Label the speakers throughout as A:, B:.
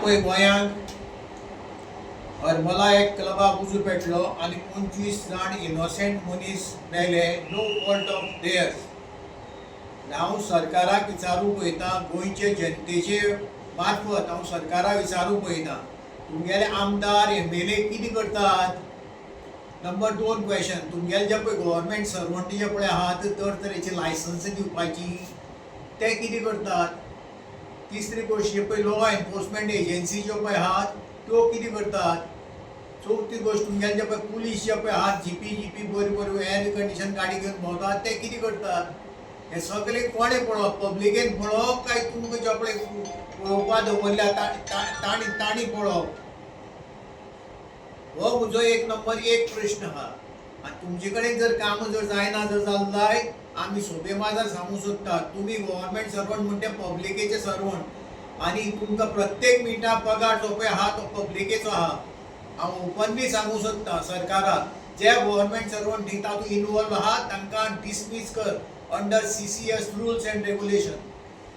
A: पळय गोंयांत हरमला एक क्लबाक उजो पेटलो आनी 25 जाण इनोसंट मनीस मेले, नो फॉल्ट ऑफ देयर्स. हांव सरकाराक विचारूंक पळयता, गोंयचे जनतेचे मार्फत हांव सरकाराक विचारूंक पळयता, तुमगेले आमदार, एमएलए कितें करतात? नंबर दोन क्वेशन, तुमगेले जे पळय गव्हर्मेंट सर्वंट जे पळय आहात, तरतरेची लायसन्सां दिवपाची, ते कितें करतात? तिसरी गोश्ट, जे पळय लॉ एनफोर्समेंट एजन्सी ज्यो पळय आहात, त्यो कितें करतात? चवथी गोश्ट, तुमगेले जे पळय पुलीस जे पळय आहात, जिपी जिपी बऱ्यो बऱ्यो एअर कंडिशन गाडी घेवन भोंवतात, ते कितें करतात? हे सगळे कोणें पळोवप? पब्लिकेन पळोवप काय तुमकां जे पळय पळोवपा दवरल्या तांणी तांणी पळोवप? हो म्हजो एक नंबर एक प्रश्न आहा. आनी तुमचे कडेन जर कामां जर जायना जर जालें जायत, आमी सोपे माजार सांगूंक सोदता, तुमी गव्हर्मेंट सर्वंट म्हणटे पब्लिकेचे सर्वंट आनी तुमकां प्रत्येक मिनटा पगार जो पळय आहा तो पब्लिकेचो आहा. हांव ओपनली सांगूंक सोदता सरकाराक, जे गव्हर्मेंट सर्वंट थंय तातूंत इनवॉल्व आहा, तांकां डिसमीस कर under CCS rules and regulation.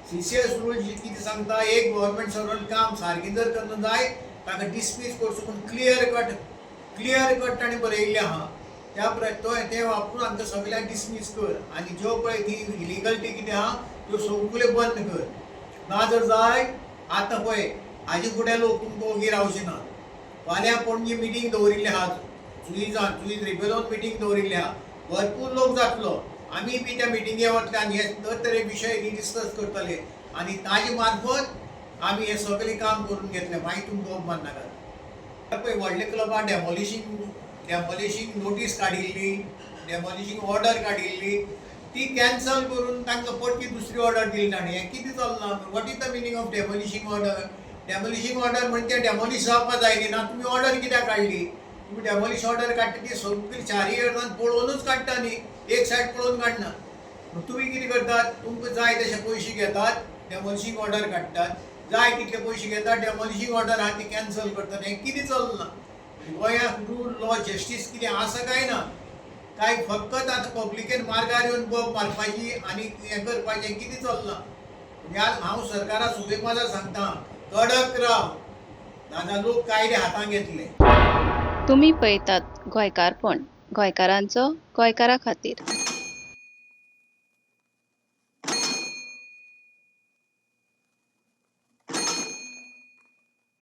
A: CCS rule कितें सांगता? एक गव्हर्मेंट सर्वंट काम सारकें जर करना जाय, ताका डिसमीस करचो म्हूण क्लियर कट, क्लियर कट ताणें बरयल्लें आहा. त्या तो तें वापरून आमकां सगल्यांक डिसमीस कर आनी ज्यो पळय ती इलिगलिटी कितें आहा, त्यो सगल्यो बंद कर. ना जर जाय, आतां पळय, हाजे फुडें लोक तुमकां ओगी रावचे ना. फाल्यां पणजी मिटींग दवरिल्ली आहा, जुईजान जुईज रिबेलोन मिटींग दवरिल्ली आहा. भरपूर लोक जातलो. आमी बी त्या मिटिंगे वतले आनी हे तरतरे विशय डिस्कस करतले आनी ताजे मार्फत आमी हे सगळें काम करून घेतले. मागीर तुमकां बोब मारनाकात. पळय, व्हडले क्लबान डेमॉलिशींग नोटीस काडिल्ली, डेमॉलिशींग ऑर्डर काडिल्ली, ती कॅन्सल करून तांकां परती दुसरी ऑर्डर दिली ताणें. हें कितें चल्लां? What is the meaning of demolishing order? Demolishing order म्हणजे तें डेमॉलिश जावपा जाय न्ही. ना, तुमी ऑर्डर कित्याक काडली? तुमी डेमॉलिश ऑर्डर काडटा ती सगळी चारय वटान पळोवनूच काडटा न्ही, एक सायड पळोवन काडना. तुमी कितें करतात? तुमकां जाय तशे पयशे घेतात, डेमॉलिशींग ऑर्डर काडटात, जाय तितले पयशे घेतात, डेमॉलिशींग ऑर्डर आहा ती कॅन्सल करतात. हें कितें चल्लां? गोंयांत रूल, लॉ, जस्टीस कितें आसा काय ना? काय फकत आतां पब्लिकेन मार्गार येवन बोब मारपाची आनी हें करपाचें? कितें चल्लां? म्हणजे आज हांव सरकारा सुबेक माझा सांगता, कडक राव, नाजाल्यार लोक कायदे हातांत घेतले.
B: तुमी पळयतात गोंयकारपण, गोंयकारांचो गोंयकारा खातीर.